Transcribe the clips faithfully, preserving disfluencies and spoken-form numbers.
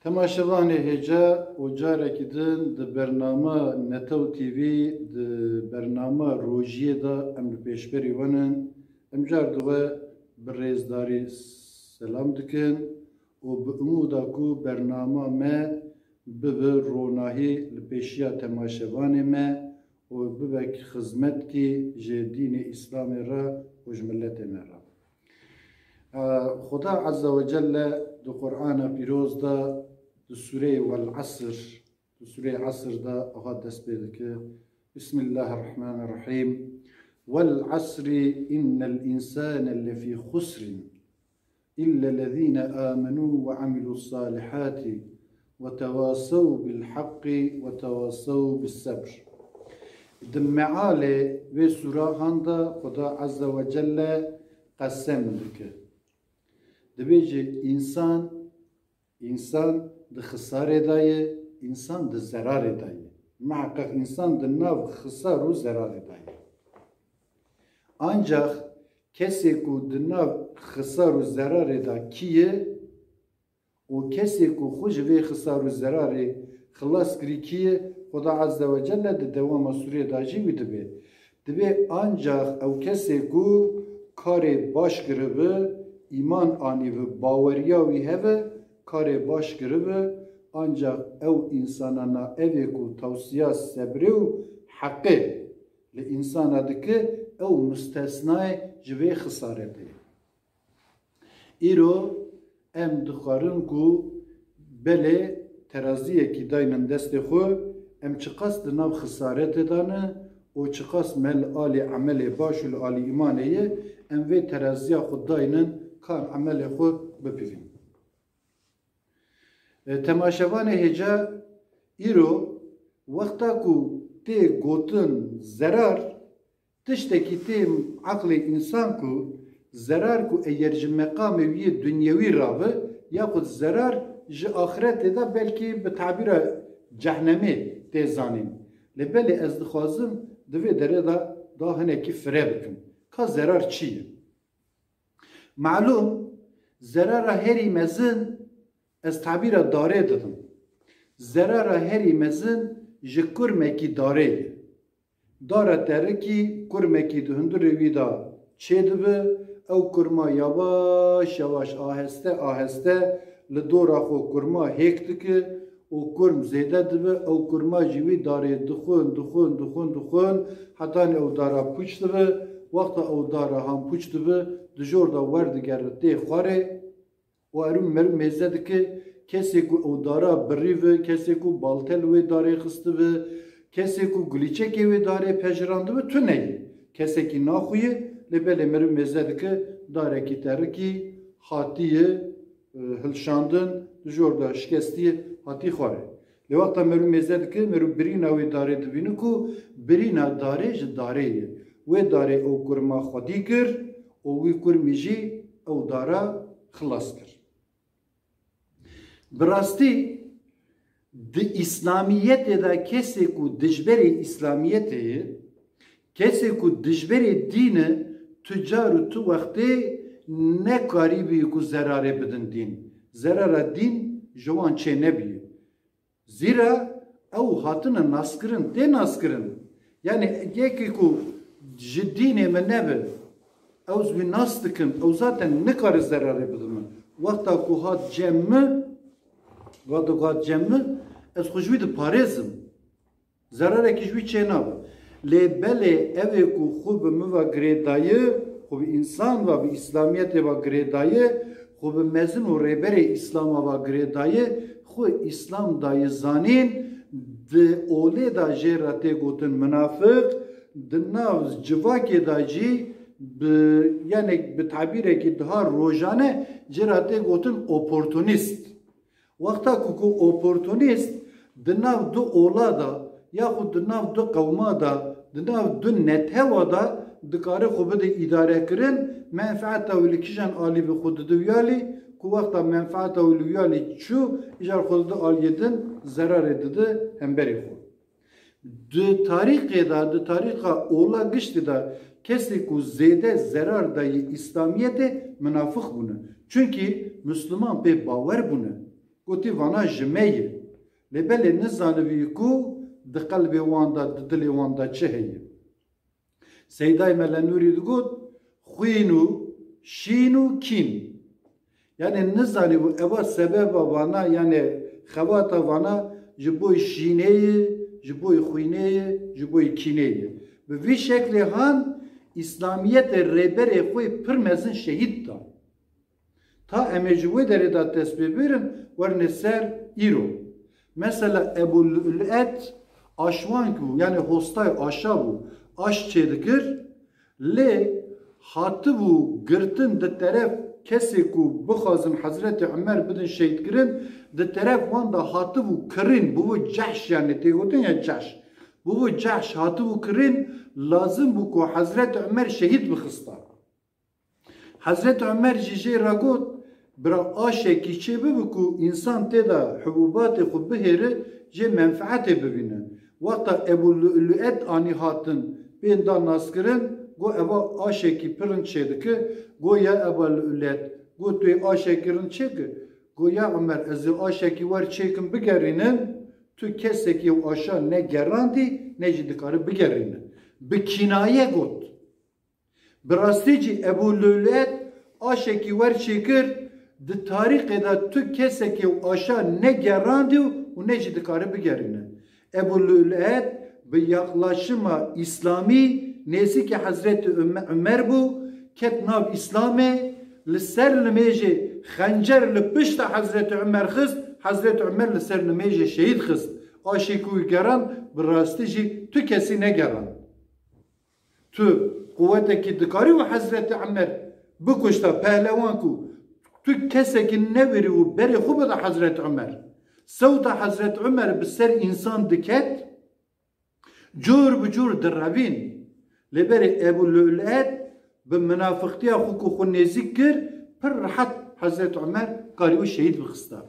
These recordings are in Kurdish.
Temaşevanê hêja û carekî din di bernama Netew T V, di bernama rojiyê de em li pêşberî we nin. Em car di we bi rêzdarî selam dikin û bi umûda ku bernama me bibe ronahî li pêşiya temaşevanê me û bibe xizmetkî ji dînê Îslamê re û ji miletê me re. Xuda Azze ve Celle di Qur'ana Pîroz de di Sûreyê Wel Asr, di Sûreyê Asr de aha dest pê dike. Bismillahirrahmanirrahîm. Wel asri innel insane lefî xusrin. Illellezîne âmenû ve amilus salihâti ve tevasew bil haqqi ve tevasew bis sebr. Di mealê vê sûrahan de Xuda Azze ve Celle qesem dike. Dibêje însan, însan di xisarê de ye, însan di zerarê de ye. Miheqeq însan di nav xisar û zerarê de ye. Ancax kesê ku di nav xisar û zerarê de kî ye û kesê ku xwe ji vê xisar û zerarê xilas kirî kî ye, Xuda Azze ve Celle di dewama sûrê de jî wî dibê. Dibê ancax ew kesê ku karê baş kiribi, îman anîbi, baweriya wî hebe, karê baş kiribi, ancax ew însanana evê ku tewsiya sebrê û heqê li însana dike, ew mustesnayê ji vê xisarê de ye. Îro em dixwarin ku belê teraziyekî daynin destê xwe, em çiqas di nav xisaretê de ne û çiqas me li alî emelê baş û li alî îmanê ye, em vê teraziya xwe daynin, ka em emelê xwe bipivînin. E, temaşevanê hêja, îro wexta ku tê gotin zerar, tiştekî tê eqlê însan ku zerar ku eger ji meqamê wî yê dunyewî rabe, yaxud zerar ji axiretê de belkî bi tabîra cehnemê tê zanîn. Lê belê ez dixwazim di vê derê de da hinekî fire bikim. Ka zerar çi ye? Malûm, zerara herî mezin, ez tabîra darê didim. Zerara herî mezin ji kurmekî darê ye. Dara terikî kurmekî di hundirê wî de çêdibe, ew kurma yawaş yawaş, aheste aheste li dora xwe kurma hêk dike û kurm zêde dibe, ew kurma jî wî darê dixwin, dixwin, dixwin, dixwin, hetanî ew dara pûç dibe. Wexta ew dara han pûç dibe, di jor de werdigere tê xwarê û erû merû mêze dike. Kesê ku ew dara birî bi, kesê ku balte li wê darê xistibi, kesê ku gulîçekê wê darê pejirandibû, tune ye. Kesekî naxuye, lê belê merû mêze dike, darekî terikî hatiye, e, hilşandin, di jor de şikestiye, hatî xwarê. Lê wexta merû mêze dike, merû birîna wê darê dibîne ku birîna darê ji darê ye. Wê darê ew kurma xwedî kir û wî kurmî jî ew dara xilas kir. Bi rastî di Îslamiyetê de kesê ku dijberê Îslamiyetê ye, kesê ku dijberê dîn e, tu car û tu wextê nekarîbî ku zerarê bidin dîn. Zerara dîn ji wan çê nebî. Zira ew hatine naskirin, tê naskirin. Yani yekî ku ji dînê min nebe, ew ji wî nas dikim, ew zaten nikare zerarê bide min. Wexta ku hat cem min, wexta ku hat cem min, ez xwe ji wî diparêzim. Zerarekî ji wî çênabe. Lê belê ew ê ku xwe bi min ve girêdaye, xwe bi însan ve, bi Îslamiyetê ve girêdaye, xwe bi mezin û rêberê Îslama ve girêdaye, xwe Îslam daye zanîn, di olê de jê re tê gotin munafiq, di nav civakê de jî bi, yani bi tabîrekî daha rojane jê re tê gotin oportunîst. Wexta ku, ku oportunîst di nav du ola de, yaxud di nav du qewma de, di nav du netewa de dikare xwe bide îdarekirin, menfeeta wî li kîjan alî bi xwe dide wî alî, ku wexta menfeeta wî li wî alî çû, îcar xwe dide aliyê din, zerarê dide hemberî xwe. Di tarîxê de, di tarîxa ola giştî de kesê ku zêde zerar dayî Îslamiyetê minafix bûne. Çunkî Misliman pê bawer bûne. Gotî, vana ji me ye. Lê belê nizanibî ku di qelbê wan de, di dilê wan de çi heye. Seydayê Mele Nûrî digot, xwîn û şîn û kîn. Yanî nizanîbû eva sebeba vana, yanî xebata vana ji bo şînê ye, ji bo xwînê ye, ji bo kînê ye. Bi vî şeklê han Îslamiyetê rêberê xwe pir mezin şehîd da. Ta em ê ji wê derê de dest pê birin, werine ser îro. Mesela Ebû Lu'lu'et aşwank bû, yanî hostay aşa bû, aş çêdikir, lê hatibû girtin di teref kesê ku bixwazin Hezretî Umer bidin şehîdkirin, di teref wan de hatibû kirîn, bûbû cehş, yanî tê gotin ya cehş. Bûbû cehş, hatibû kirîn, lazim bû ku Hezretî Umer şehîd bixista. Hezret Omer jî jê re got, bira aşekî çê bibe ku însan tê de hubûbatê xwe bihêre, jê menfeetê bibîne. Wexta Ebû Lu'lu'et anî hatin, pê da naskirin, got, eva aşekî pir rind çêdike. Got, ya Eba Lu'lu'et, got, tu yê aşekî rind çêke? Got, ya Omer, ez ê aşekî wer çêkim bigerînim, tu kesekî ew aşa ne gerandî, ne jî dikare bigerîne. Bi kînaye got. Bi rastî jî Ebû Lûlûet aşekî wer çêkir, di tarîxê de tu kesekî ew aşa ne gerandî û ne jî dikare bigerîne. Ebû Lûlûet bi yaklaşima îslamî nêzîkî Hezretî Ume-, Umer bû, ket nav Îslamê, li ser nimêjê xencer li pişta Hezretî Umer xist, Hezretî Umer li ser nimêjê şehîd xist. Aşekî wî gerand, bi rastî jî tu kesî negerand. Tu quwetekî dikarî û Hezretî Emer bikuşta, pehlewan ku tu kesekî newêrî û berê xwe bida Hezretî Emer. Sewta Hezretî Emer bi ser însan diket, cor bi cor direvîn. Lê berê Ebû Lûlûet bi minafiqtiya xwe ku xwe nêzîk kir, pir rehet Hezretî Emer karî wî şehîd bixista.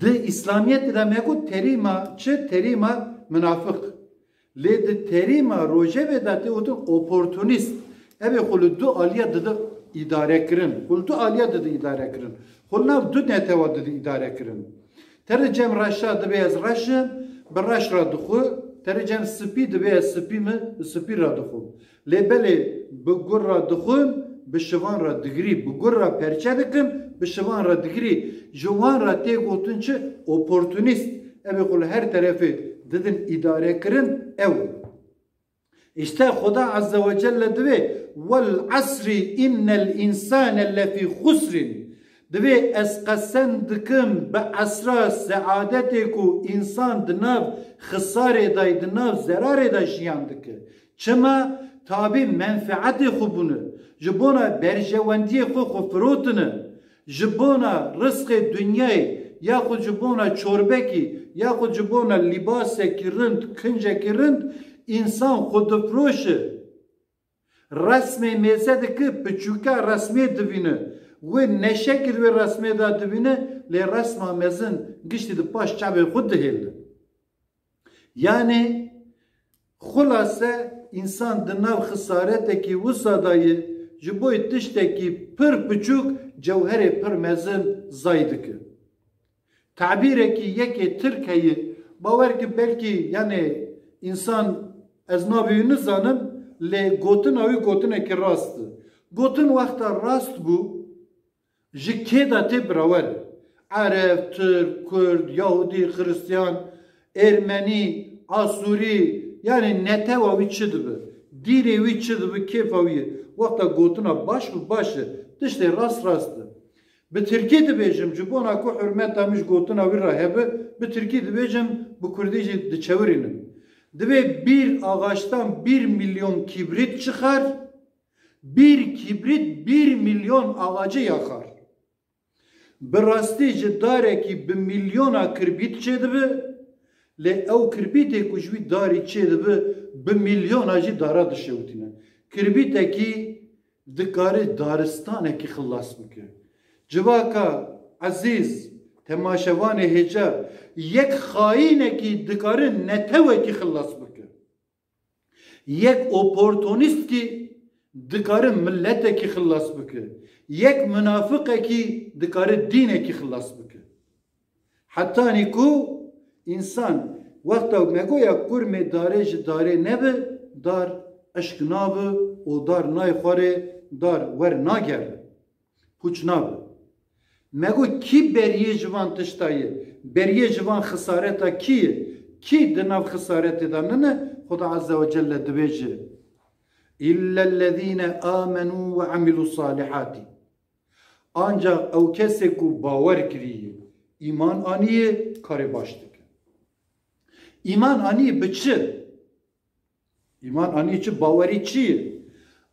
Di Îslamiyetê de me got terîma çi? Terîma minafiq. Lê di terîma rojevê de tê gotin oportunîst. Ev ê xwe li du aliya dide îdarekirin. Xwe li du aliya dide îdarekirin. Xwe li nav du netewa dide îdarekirin. Tere cem reşa dibê ez reş im, bi reş re dixwe. Tere cem spî dibê ez spî me, bi spî re dixwe. Lê belê bi gur re dixwin, bi şivan re digirî, bi gur re perçe dikin, bi şivan re digirî. Ji wan re tê gotin çi? Oportunîst. Ev ê xwe li her terefê didin îdarekirin, ew. Îşte Xuda Azze ve Celle divê, "Wel asri innel însane lefî xusrin." Divê ez qesem dikim bi esra seadetê ku însan di nav xisarê de, di nav zerarê de jiyan dike. Çima? Tabî menfeetê xwe bûne. Ji bona berjewendiyê xwe xwe firotine. Ji bona rizqê dinyayê, yaxud ji bona çorbekî, yaxud ji bona lîbasekî rind, kincekî rind, însan xwe difiroşe. Resmê mêze dike, piçûka resmê divîne. Wê neşekî di wê resmê de divîne, lê resma mezin giştî di paş çavê xwe dihêle. Yanî, xulase, însan di nav xisaretekî wisa de ye, ji bo tiştekî pir piçûk cewherê pir mezin zay dike. Tabîrekî yekê Tirk heye, bawer ki belkî, yanî, însan, ez navê wî nizanim, lê gotina wî gotinekî rast e. Gotin wexta rast bû, ji kê de tê birawer? Ereb, Tirk, Kurd, Yahudî, Xiristiyan, Ermenî, Asûrî, yanî netewa wî çi dibe? Dînê wî çi dibe? Kêfa wî ye. Wexta gotina baş bi baş e. Tiştê rast rast e. Bi tirkî dibêjim, ji bona ku hurmeta min ji gotina wî re hebe, bi tirkî dibêjim, bi kurdî jî diçewirînim. Divê bir ağaçtan bir milyon kibrit çıkar, bir kibrit bir milyon ağacı yakar. Bi rastî ji darekî bi milyona kirbît çêdibe, lê ew kirbîtê ku ji wî darî çêdibe, bi milyona jî dara dişewitîne. Kirbîtekî dikare daristanekî xilas bike. Civaka ezîz, temaşevanê hêja, yek xayînekî dikare netewekî xilas bike. Yek oportunîstkî dikare miletekî xilas bike. Yek minafiqekî dikare dînekî xilas bike. Hetanî ku însan wexta me goya kurmê darê ji darê nebe, dar eşk nabe û dar nayxware, dar wer nagere. Pûç nabe. Me got, kî beriyê ji van tişta ye? Beriyê ji van xisareta kî ye? Kî di nav xisaretê de nine? Xuda Azze ve Celle dibêje, "Îllellezîne âmenû ve amilû salihâtî." Ancak ew kesê ku bawer kiriye, îman aniye, karê baş dike. Îman aniye bi çi? Îman anî çi? Bawerî çi ye?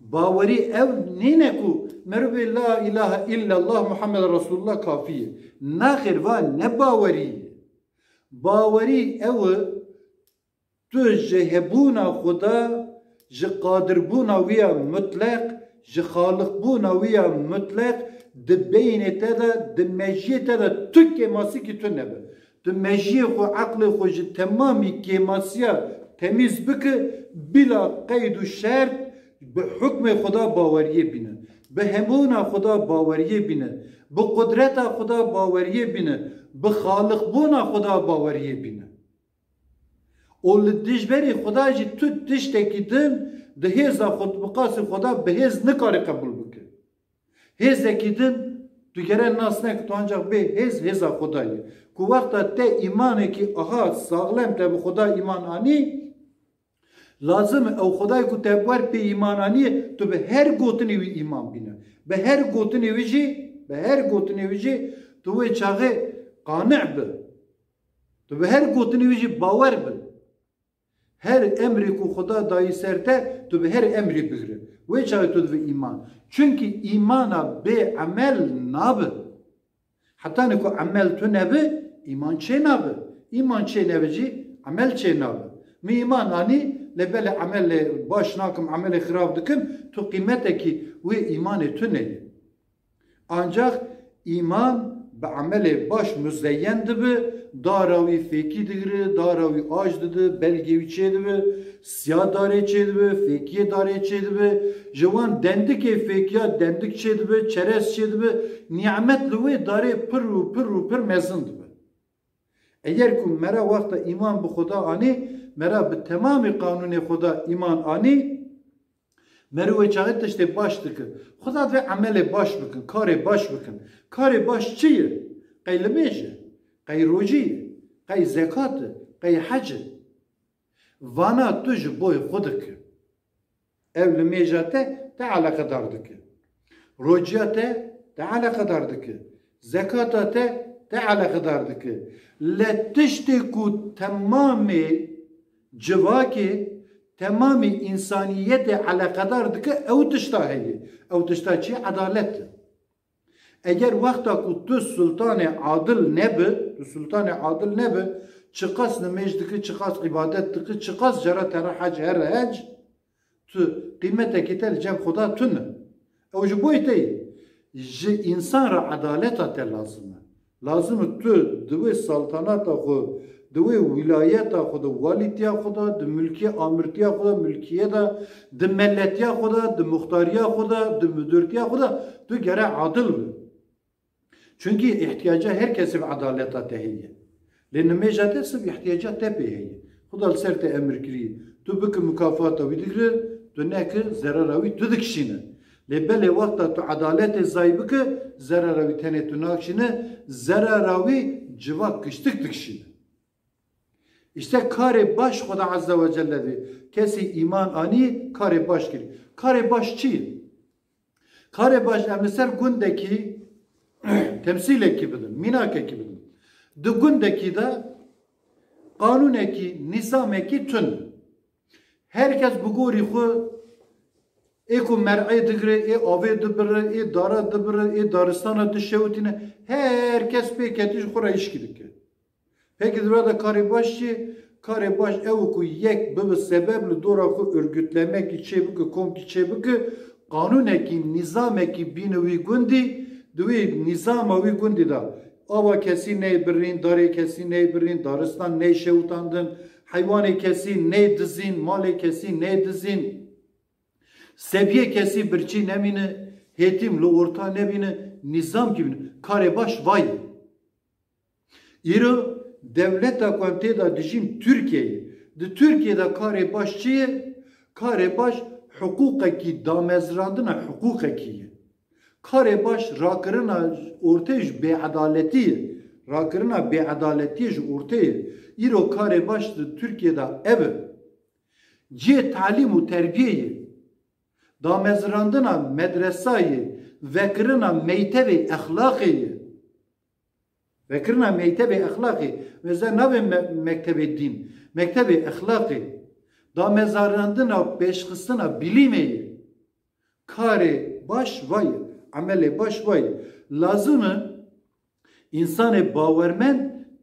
Bawerî ew nîne ku merivê la ilahe illallah Muhammed Resulullah kafî ye. Naxêr, va ne bawerî ye. Bawerî ew e, tu ji hebûna Xuda, ji qadirbûna wî ya mutleq, ji xaliqbûna wî ya mutleq, di beynê te de, di mejiyê te de tu kêmasîkî tune be. Tu mejiyê xwe, eqlê xwe ji temamî kêmasiya temîz bike, bila qeyd û şert, bi hukmê Xuda baweriyê bîne. Bi hebûna Xuda baweriyê bîne. Bi qudreta Xuda baweriyê bîne. Bi xaliqbûna Xuda baweriyê bîne. Û li dijberê Xuda jî tu tiştekî din di hêza xwe, di miqasê Xuda bi hêz nikare qebûl bike. Hêzekî din tu gere nas neke, tu ancak bê hêz, hêza Xwedayê. Ku wexta te îmanekî aha saxlem te bi Xweda îman anî, lazim e ew Xwedayê ku te bi wer pê îman anî, tu bi her gotinê wî îman bîne. Bi her gotinê wî jî, bi her gotinê wî jî tu wê çaxê qani'bi. Tu bi her gotinê wî jî bawer bi. Her emrê ku Xuda dayî ser te, tu bi her emrê bigire. Wê çaxê tu divê îman. Çunkî îmana bê emel nabe. Hetanî ku emel tu nebe, îman çê nabe. Îman çê nebe jî, emel çê nabe. Min îman anî, lê belê emelê baş nakim, emelê xirab dikim, tu qîmetekî wê îmanê tu neyê. Ancak îman bi emelê baş muzeyyen dibe, dara wî fêkî digire, dara wî aj dide, belgê wî çêdibe, siya darê çêdibe, fêkiyê darê çêdibe, ji wan dendikê fêkiya dendik çêdibe, çerez çêdibe, nîmet li wê darê pir û pir û pir mezin dibe. Eger ku mera wexta îman bi Xuda anî, mera bi temamî qanûnê Xuda îman anî, meriv wê çaxê tiştê baş dike. Xuda divê emelê baş bikin, karê baş bikin. Karê baş çi ye? Qey limêj e, qey rocî ye, qey zekat e, qey hec e. Vana tu ji boyê xwe dike. Ev limêja te, te eleqedar dike. Rociya te, te eleqedar dike. Zekata te, te eleqedar dike. Le tiştê ku temamê civakê, temamê însaniyetê eleqedar dike, ew tişta heye. Ew tişta çi? Edalet e. Eger wexta ku tu sultanê adil nebe, tu sultanê adil nebe, çiqas nimêj dike, çiqas îbadet dike, çiqas cara te re hec here hec, tu qîmetekî te li cem Xuda tune. Ew ji boy te ye. Ji însan re edaleta te lazim e. Lazim e tu di wê saltanata xwe, di wê wîlayeta xwe de, walîtiya xwe de, di milkê amirtiya xwe de, milkiyê de, di meletiya xwe de, di muxtariya xwe de, di müdürtiya xwe de, tu gere adil be. Çunkî îhtiyaca her kesî bi edaleta te heye. Lê nimêja te sib îhtiyaca te pê heye. Xuda li ser te emir kirî. Tu bike mukafata wî digire, tu neke zerara wî tu dikişîne. Lê belê wexta tu edaletê zay bike, zerara wî tenê tu nakişîne, zerara wî civak kiştik dikişîne. Îşte karê baş Xuda Azze ve Celle dê. Kesî îman anî, karê baş kirî. Karê baş çi ye? Karê baş, em li ser gundekî temsîlekî bidin, mînakekî bidin. Di gundekî de qanûnekî, nîzamekî tune. Her kes bi gorî xwe ê ku mer'ê digire, ê avê dibire, ê dara dibire, ê daristana dişewitîne, her kes pê ketî ji xwe re îşkî dike. Peki di vê de karê baş çi? Karê baş ew ku yek bibe sebeb li dora xwe örgütlemekî çêbike, komkî çêbike, qanûnekî, nîzamekî bîne wî gundî, di wê nîzama wî gundî de ava kesî neyê birîn, darê kesî neyê birîn, daristan neyê şewitandin, heywanê kesî neyê dizîn, malê kesî neyê dizîn, sebiyê kesî birçî nemîne, hêtîm li orta nebîne, nîzamkî bîne. Karê baş vay. Îro dewleta ku em tê de dijîn Tirkiye ye. Di Tirkiye de karê baş çi ye? Karê baş hiqûqekî, damezrandina hiqûqekî ye. Karê baş rakirina ortê ji bêedaletî ye. Rakirina bêedaletiyê ji ortê ye. Îro karê baş di Tirkiye de ev e. Cihê talîm û terbiyê ye. Damezrandina medresa ye. Vekirina mektebê exlaqê ye. Vekirina mektebê exlaqê. Mesela nabê me-, mektebê dîn. Mektebê exlaqê. Damezrandina pêşxistina bilîmê ye. Karê baş vay, emelê baş vay. Lazim e însanê bawermend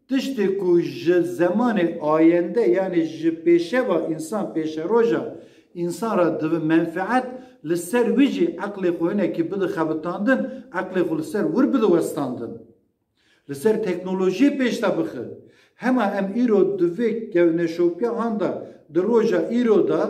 tiştê ku ji zemanê ayende, yanî ji pêşeva însan, pêşeroja însan re dibe menfeet, li ser wî jî eqlê xwe hinekî bide xebitandin, eqlê xwe li ser wir bide westandin. Li ser teknolojiyê pêş de bixe. Hema em îro di vê kevneşopiya han de, di roja îro de,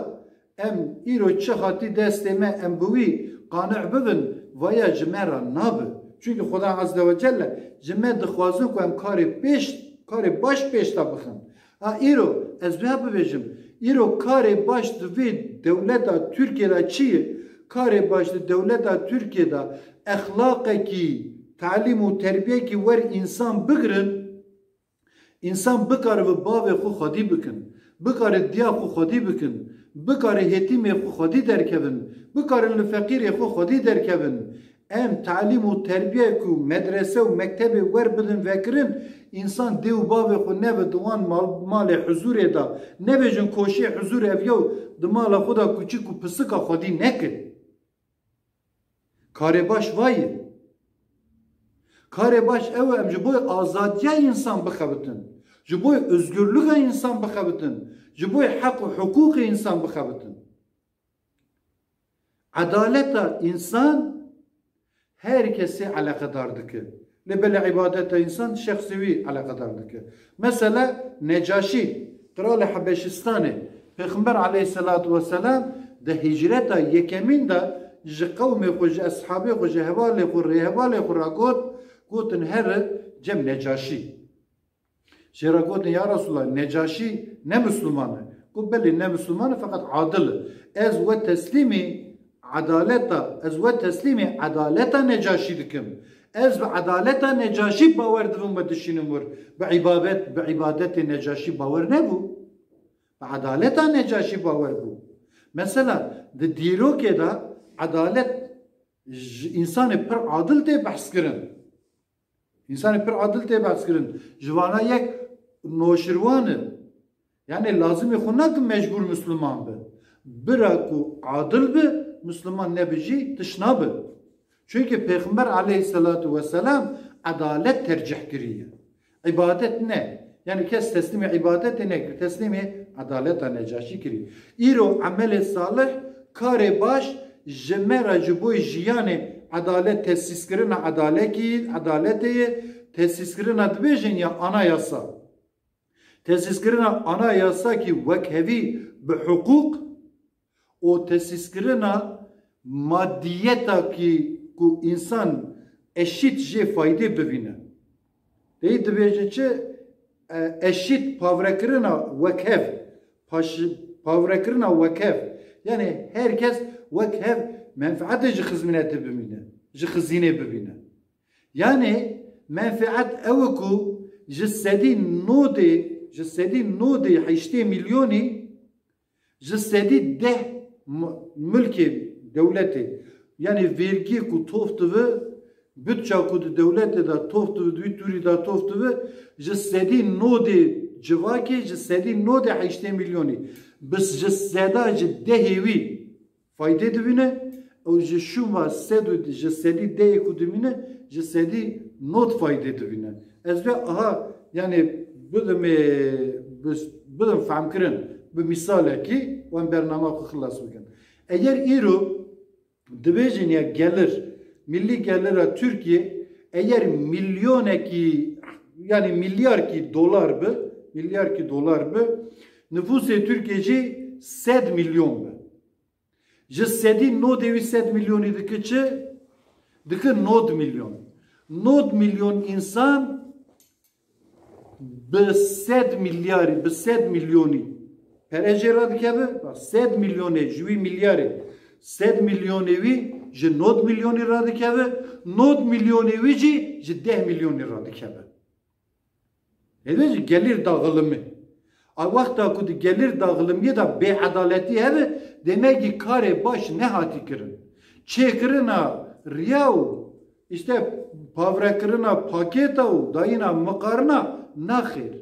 em îro çi hatî destê me, em bi wî qanic bibin, vaya ji me re nabe. Çunke Xuda Azze ve Celle ji me dixwazin ku em karê pêş, karê baş pêş de bixin. Ha îro, ez vêya bibêjim, îro karê baş di vê dewleta Tirkiye de çi ye? Karê baş di dewleta Tirkiye de exlaqekî, talîm û terbiyekî wer însan bigirin, însan bikare bi bavê xwe xwedî bikin, bikare diya xwe xwedî bikin, bikare hêtîmê xwe xwedî derkevin, bikarin li feqîrê xwe xwedî derkevin. Em talîm û terbiye ku medrese û mektebê wer bidin vekirin, însan dê û bavê xwe neve di wan mal-, malê huzûrê de, nebêjin koşê huzûr ev yew di mala xwe de kuçik û pisika xwedî neke. Karê baş vay ye. Karê baş ew e, em ji bo azadiya însan bixebitin, ji bo özgürlüka însan bixebitin, ji bo heq û hiqûqê însan bixebitin. Edaleta însan her kesê eleqedar dike. Lê belê îbadeta însan şexsê wî eleqedar dike. Mesela Necaşî, qralê Hebeşistanê, Pêxember aleyhisselatu vesselam di hicreta yekemîn de ji qewmê xwe, ji eshabê xwe, ji hevalê xwe, rêhevalê xwe re got, gotin, here cem Necaşî. Jê re gotin, ya Resulallah, Necaşî ne Misliman e. Got, belê ne Misliman e, feqet adil e. Ez we teslîmî edaleta, ez we teslîmî edaleta Necaşî dikim. Ez bi edaleta Necaşî bawer dibim, we dişînim wir. Bi îbabet, bi îbadetê Necaşî bawer nebû. Bi edaleta Necaşî bawer bû. Mesela di dîrokê de edalet ji însanê pir adil tê behs kirin. Însanê pir adil tê behs kirin. Ji vana yek noşirwan e. Yanê lazimê xwe nake mecbûr Misliman be. Bira ku adil be, Misliman nebe jî tişt nabe. Çunke Pêxember aleyhisselatu vesselam edalet tercih kiriye. Îbadet ne. Yanî kes teslîmê îbadetê nekir. Teslîmê edaleta Necaşî kirî. Îro emelê salih, karê baş ji me re ji bo jiyanê edalet, tesîskirina edalekî, edaletê ye, tesîskirina dibêjin ya anayasa. Tesîskirina anayasakî wekhevî bi hiqûq û tesîskirina madiyeta kî ku însan eşît jê faydê bibîne. Teyî dibêje çi? E, eşît pavrekirina wekhev, paş-, pavrekirina wekhev. Yanî her kes wekhev menfeetê ji xizmînetê bimîne, ji xizînê bibîne. Yanî menfeet ew e ku ji sedî nodê, ji sedî nodê heştê milyonî ji sedî deh m-, milkê dewletê, yanî vergiyê ku tof dibe, bütça ku di dewletê de tof dibe, di wî tûrî de tof dibe, ji sedî nodê civakê, ji sedî nodê heştê milyonî, bi ji seda ji dehê wî faydê dibîne, ew ji şûma sed û ji sedî dehê ku dimîne, ji sedî nod faydê dibîne. Ez vê aha, yanî bidim, e, bis-, bidim fehmkirin bi mîsalekî, wan bernama xwe xilas bikin. Eger îro dibêjin ya gelir, milli gelira Tirkiye, eger milyonekî, yanî milyarkî dolar bi, milyarkî dolar bi, nifûsê Tirkiye jî sed milyon bi. Ji sedî nodê wî sed milyonî dike çi? Dike nod milyon. Nod milyon însan Bi sed milyarî, bi sed milyonî pere jê radikeve, bak, sed milyonê ji wî milyarê, sed milyonê wî ji nod milyonî radikeve, nod milyonê wî jî ji deh milyonî radikeve. Hêdî jî gelir dağılımı. A wexta ku di gelir dağılımiyê de bêedaletî hebe, demekî karê baş nehatî kirin. Çêkirina riya û işte pavrekirina pakêta û dayîna miqarina naxêr.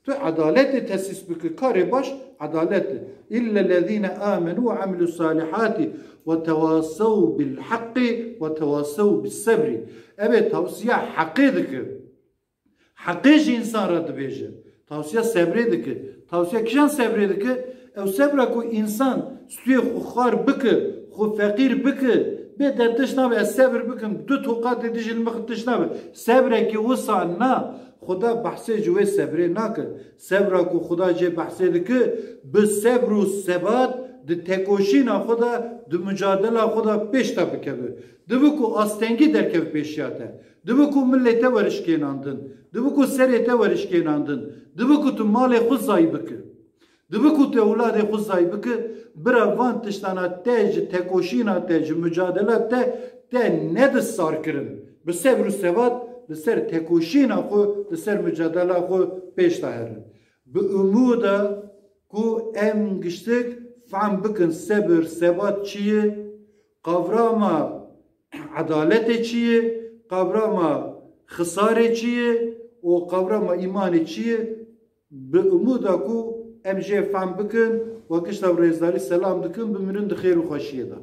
Tu edaletê tesîs bike, karê baş edalet e. İllellezîne âmenû ve amilus salihati ve tevasew bil haqqi ve tevasew bis sebrî. Ev ê tavsiya heqê dike. Heqê ji însan re dibêje. Tavsiya sebrê dike. Tavsiya kîjan sebrê dike? Ew sebra ku însan stûyê xwe xwar bike, xwe feqîr bike, bê de tişt nabe, ez sebir bikim, du toqatê dijî li min tişt nabe. Sebrekî wisa na, Xuda behsê ji wê sebrê nake. Sebra ku Xuda jê behsê dike, bi sebr û sebat di tekoşîna xwe de, di mucadela xwe de pêş de bikeve. Dibe ku astengî derkeve pêşiya te. Dibe ku milê te were şikênandin. Dibe ku serê te were şikênandin. Dibe ku tu malê xwe zayî bike. Dibe ku tu ewladê xwe zayî bike, bira van tiştana te ji tekoşîna te, ji mucadela te, te nedi sar kirin. Bi sebr û sebat li ser tekoşîna xwe, li ser mucadela xwe pêş de herin. Bi umûda ku em giştik fehm bikin sebir, sebat çi ye, qavrama edaletê çi ye, qavrama xisarê çi ye û qavrama îmanê çi ye, bi umûda ku em jê fehm bikin, we gişta bi rêzdarî selam dikin, bimirin di xêr û xweşiyê de.